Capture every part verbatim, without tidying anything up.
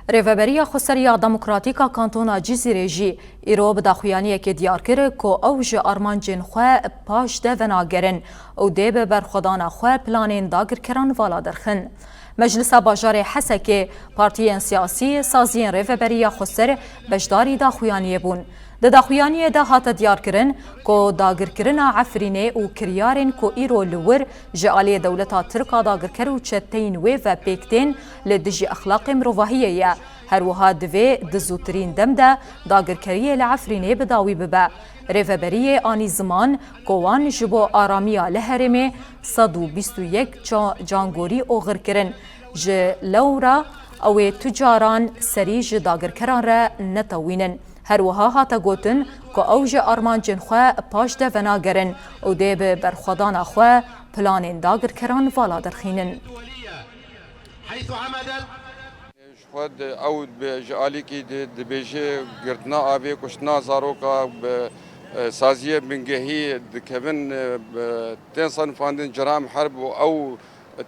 Rêveberiya Xweser ya Demokratîk a Kantona Cizîrê jî îro bi daxuyaniyekê diyar kir ku ew ji armancên xwe paş de venagerin û dê bi berxwedana xwe planên dagirkeran vala derxin. Meclisa Bajarê Hesekê, partiyên siyasî, saziyên Rêveberiya Xweser beşdarî daxuyaniyê bûn. Di daxuyaniyê de hate diyarkirin ku dagirkirina Efrînê û kiryarên ku îro li wir ji aliyê dewleta Tirk a dagirker û çeteyên wê ve pêk tên li dijî exlaqê mirovahiyê ye. Her wiha divê di zûtirîn dem de dagirkeriyê li Efrînê bi dawî bibe. Rêveberiyê anî ziman ku wan ji bo aramiya li herêmê sed û bîst û yek ca-, cangorî oxir kirin. Ji lewra ew ê tu caran serî ji dagirkeran re netewînin. Her wiha hate gotin ku ew ji armancên xwe paş de venagerin û dê bi berxwedana xwe planên dagirkeran vala derxînin. Ji xwe di-, ew bi-, ji alîkî di-, dibêje girtina avê, kuştina zaroka, bi, e, saziyê bingehî dikevin, e, bi-, tên sanifandin ceram herb û ew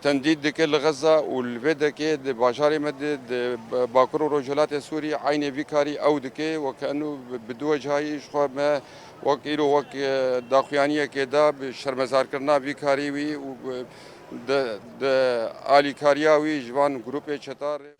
tendîd dike li Xezza û li vê dekê di bajarê me de, di Bakur û Rojhilatê Sûrî eynê vî karî ew dike. Weke eno bi, bi du wecihayî ji xwe me wek îro wek, e, daxuyaniyekê da bi şermezarkirina vî karî wî û bi, di, di alîkariya wî ji van grûpê çeta re.